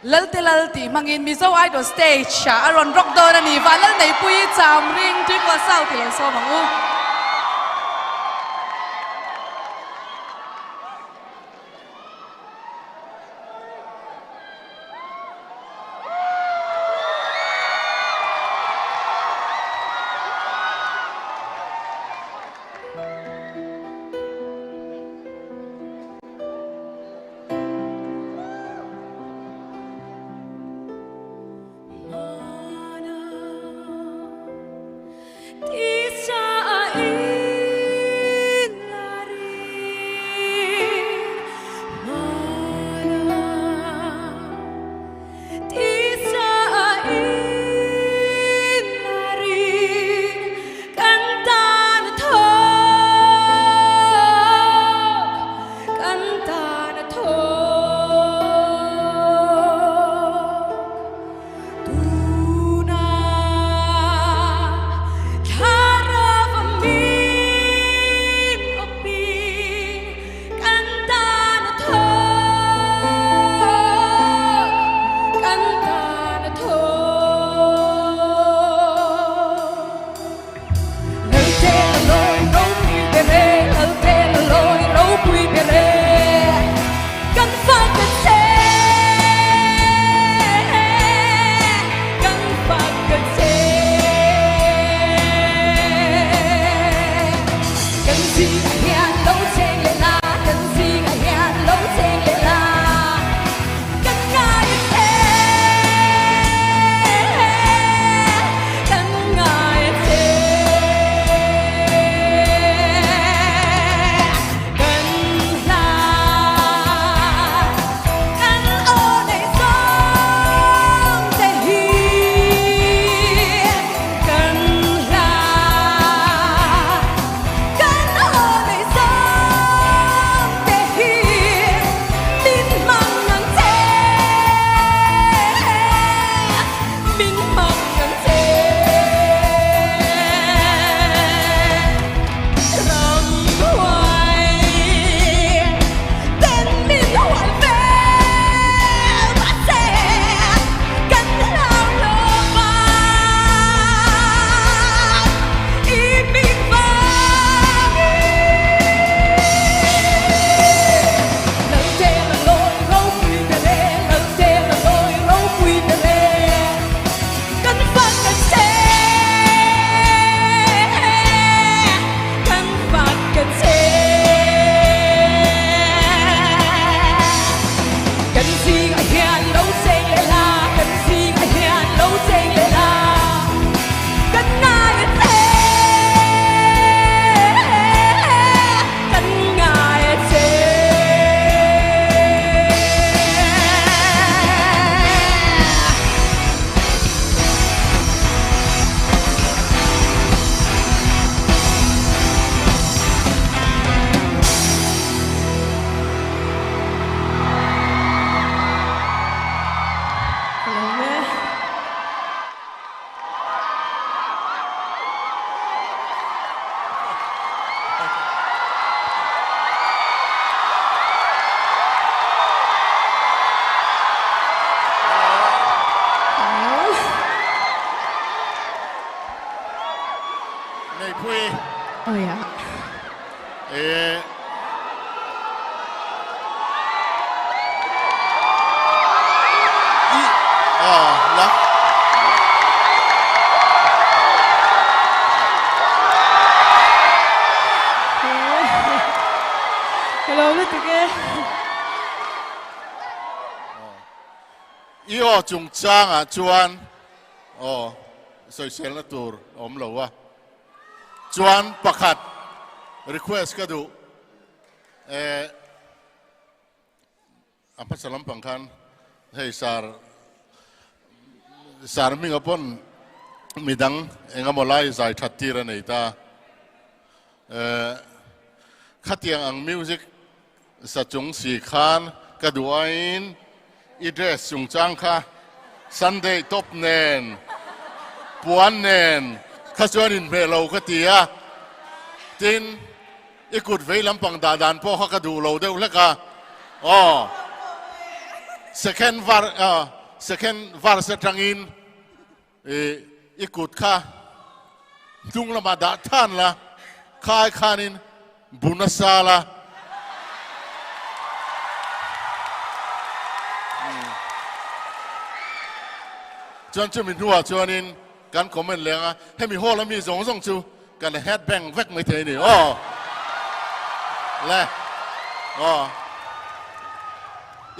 Lalte Lal tih hmangin Mizo Idol stage ah a rawn rock dawn a ni. Van Lalneihpuii cham ring Tuikua South i lo sawm ang u. Neihpui. Awi a. E. I. A. La. Ka lo lutuk e. I aw chungchangah chuan aw sawiselna tur a awm lo a. Chuan pakhat request ka duh eh a hmasa lampang khan hei sar sar hminga pawn midang engemaw lai zai that tir a nei ta eh khatiang ang music sa chung si khan ka duh aiin i dress chungchang kha Sunday top nen puan nen kha chuan inhmeh lo ka ti a, tin i kut vei lampang dah dan pawh kha ka duh lo deuh hlek a, aw. Second var second verse atangin i kut kha hnung lamah dah than la, khai khanin bu nasa la. Chuan chumi hnuah chuanin kan comment leng a, hemi hall a mi zawng zawng chu kan head bang vek mai thei a ni aw. Le aw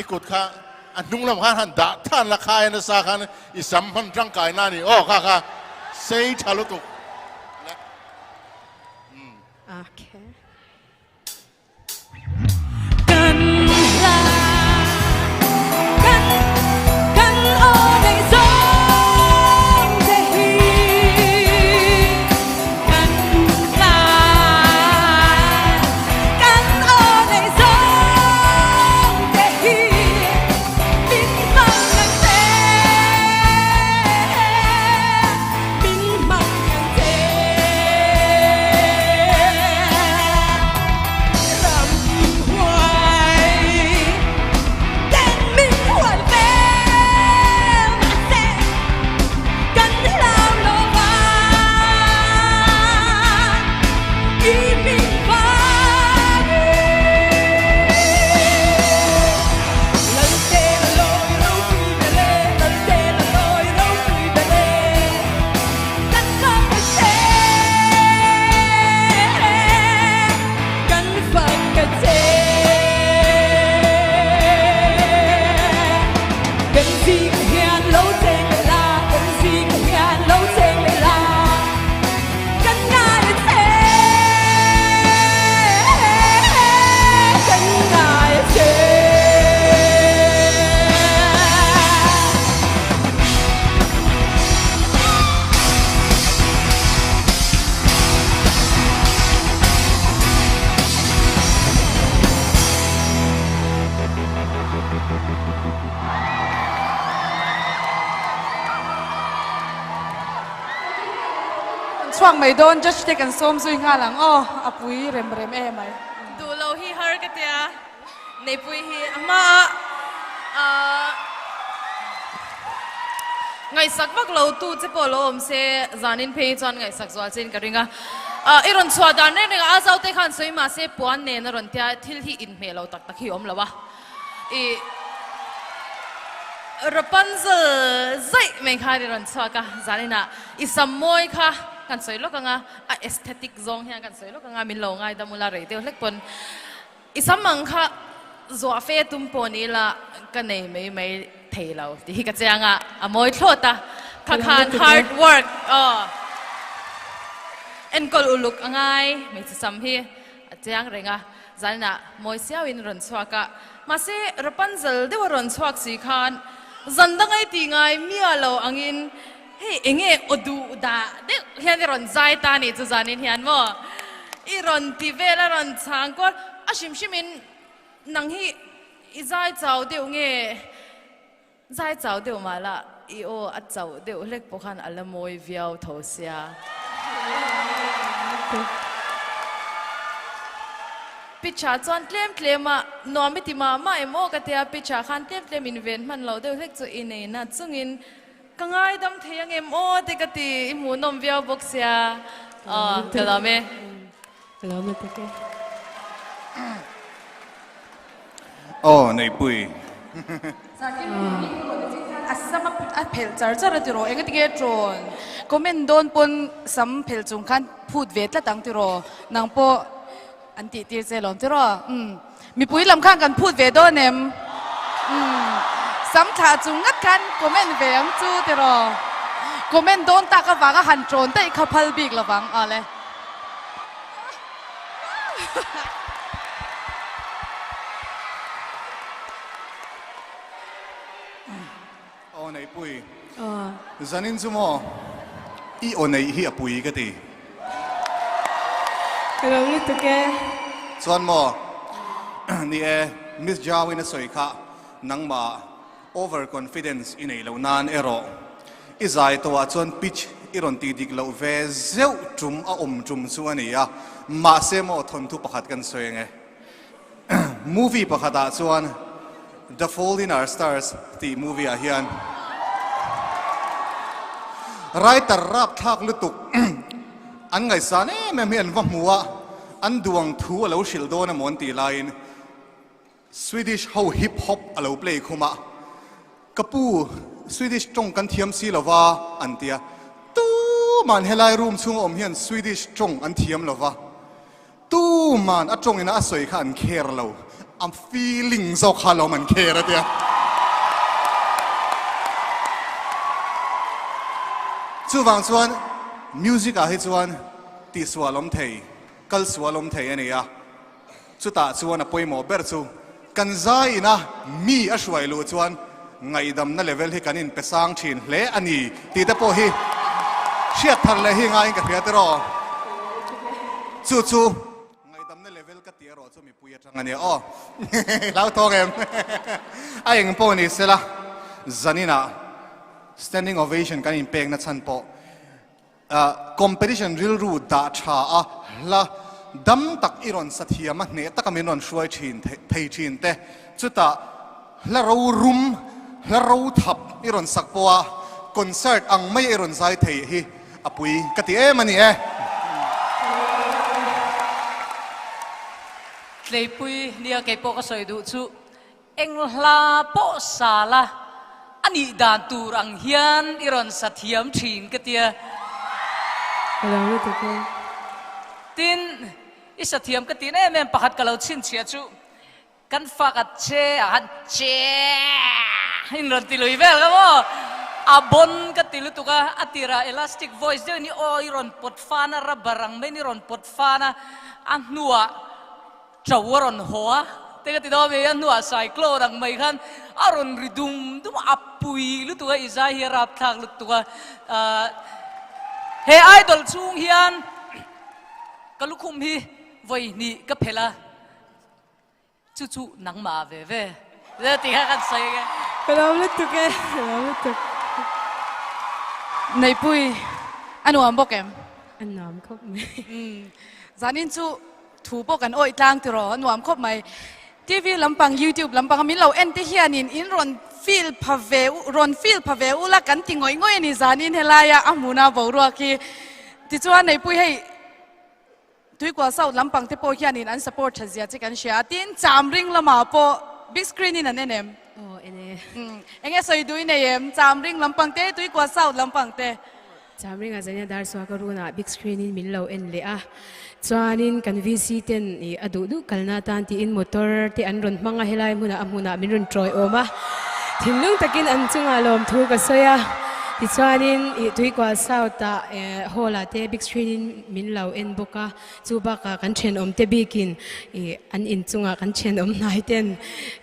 i kut kha a hnung lam khan han dah than la khai nasa khan i sam hman tangkai na ni aw kha kha sei tha lutuk. Le. Okay. Chhuak mai dawn judge te kan sawm zui nghal ang aw a pui rem rem em ai. Duh lo hi har ka tia. Neipui hi a hma a ngaihsak vak lo tu che pawh lo awm se zanin phei hi chuan ngaihsak zual chein ka ring a. I rawn chhuah dan reng reng a, a zaute khan sawi mah se puan nen a rawn tia thil hi inhmeh lo tak tak hi awm lo a. I Rapunzel zaih mai khan i rawn chhuak a, zaninah i sam mawi kha kan sawi lawk ang a, a aesthetic zawng hian kan sawi lawk ang a, min lo ngaidam ula rei deuh hlek pawn. I sam ang kha zuah fe tum pawh ni ila ka nei mai mai thei lo tih hi ka chiang a, a mawi thlawt a, kha khan hard work aw enkawl uluk a ngai hmeichhe sam hi a chiang reng a, zaninah mawi siauin rawn chhuak a, mahse Rapunzel deuh a rawn chhuak si khan zan dangai tih ngai miah lo angin Hei enge aw duh dah deuh hian i rawn zai ta nih chu zanin hian maw? I rawn ti vel a rawn chhang kual a hrim hrim in nang hi i zai chau deuh nge zai chau deuh mah la i aw a chauh deuh hlek pawh khan a la mawi viau tho sia. Pitch ah chuan tlem tlem a nuam i ti mah mah em aw ka tia pitch ah khan tlem tlem in ven hman loh deuh hlek chu i nei na chungin Ka ngaidam thei ang em aw te ka ti, i hmuhnawm viau bawk sia aw ka lawm e. Ka lawm e tak e. Aw Neihpui. A sam a phelh char char a tiraw engati nge trawn comment dawn pawn sam phelh chung khan phut ve tlat ang tiraw nang pawh An tih tir che lawm tiraw? Umm. Mipui lam khan kan phut ve dawn em? Umm. Sam thlah chung ngat khan comment ve ang chu tiraw? Comment dawn tak avanga han trawn daih kha phal bik lovang awle. Aw Neihpui, zanin chu maw i aw neih hi a pui ka ti. Ka lo lutuk e. Chuan maw ni e, Miss Jawin a sawi kha nangmah over confidence i neih loh nan erawh i zai tawhah chuan pitch i rawn tih dik loh ve zeuh tum a awm tum chu a ni a, mahse maw thawnthu pakhat kan sawi ang e. Movie pakhatah chuan. The Fault in Our Stars tih movie ah hian writer rapthlak lutuk an ngaihsan em em hi an va hmu a, an duang thu a lo hrilh dawn emaw an tih laiin Swedish ho hip hop a lo play khum a, Ka pu, Swedish tawng kan thiam si lo va, an ti a. Tuman helai room chhunga awm hian Swedish tawng an thiam lo va. Tuman a tawngina a sawi kha an care lo, a feeling zawk kha alawm an care a ti a. Chuvang chuan music ah hi chuan tihsual awm thei, kal sual awm thei a ni a. Chutah chuan a pawimawh ber chu kan zai ina mi a hruai luh chuan ngaihdamna level hi kan inpe sang thin hle a ni tih te pawh hi hriat thar leh hi ngaiin ka hria tiraw. Chu chu ngaihdamna level ka tih erawh chu mipui atang a nia aw. Hlauthawng em? A eng pawh ni sela zaninah standing ovation kan inpekna chhan pawh Competition rilru dah tha a, hla dam tak i rawn sa thiam a, hneh taka min rawn hruai thin thei thin te, chutah hla ro rum, hla ro thap i rawn sak pawh a, concert ang mai i rawn zai thei hi a pui ka ti em a ni e. Tleipui nia kei pawh ka sawi duh chu Eng hla pawh sa la, a nih dan tur ang hian i rawn sa thiam thin ka tia. Ka lo lutuk e. Tin, i sa thiam ka tin em em pakhat ka lo chhinchhiah chu kan fak a che ah khan che in rawn ti lui vel ka maw? A bon ka ti lutuk a, a tirah elastic voice deuhin i aw i rawn pawt fan a, rubber ang maiin i rawn pawt fan a, a hnuah Ṭo a rawn haw a, te ka ti dawn mai a, hnuah cyclone ang mai khan a rawn ri dum dum a, a pui lutuk a, i zai hi a rapthlak lutuk a, ahh he idol chhung hian ka lukhum hi vawi hnih ka phelh a, chu chu nangmah ve ve ti kha kan sawi ang e. Ka lawm lutuk e, ka lawm lutuk. Neihpui a nuam bawk em? A nuam khawp mai. Umm zanin chu Thu pawh kan awih tlang tiraw a nuam khawp mai. TV lampang, YouTube lampang a min lo en te hianin in rawn feel pha ve u, rawn feel pha ve ula kan ti ngawih ngawih a ni zanin helaia a hmuna boruak hi. Tichuan Neipui hei Tuikual South lampang te pawh hianin an support that zia che kan hria a, tin Chamring lamah pawh big screen in an en em? Aw en e. Umm enge sawi duh i nei em? Chamring lampang te, Tuikual South lampang te. Chamringa Zania dar chhuah ka runah big screen in min lo en leh a, chuanin kan VC ten ih a duh duh kalna atan tiin motor te an rawn hmang a, helai hmunah a hmunah min rawn tawiawm a, thinlung takin an chungah lawmthu ka sawi a, tichuanin ih Tuikual South ah eh hall ah te big screen in min lo en bawk a, chu bakah kan thenawm te bikin ih an inchungah kan thenawm hnai ten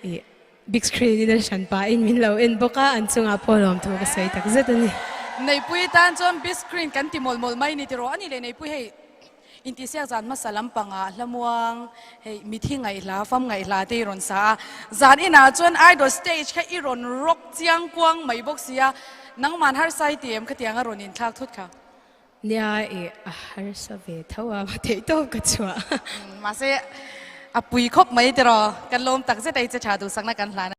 ih Big screen in a hran pahin min lo en bawk a, an chungah pawh lawmthu ka sawi tak zet a ni. Neipui tan chuan big screen kan ti mawlh mawlh mai ni tiraw a ni le Neipui hei intihsiak zan hmasa lampangah hlamuang hei mithi ngaihhla fam ngaihhla te i rawn sa a, zan inah chuan idol stage kha i rawn rock chiang kuang mai bawk si a, nangman harsa i ti em khatiang a rawn inthlak thut kha. Nia i a harsa ve tho a, theihtawp ka chhuah. Mahse a pui khawp mai tiraw, kan lawm tak zet a i che tha duhsakna kan hlan a.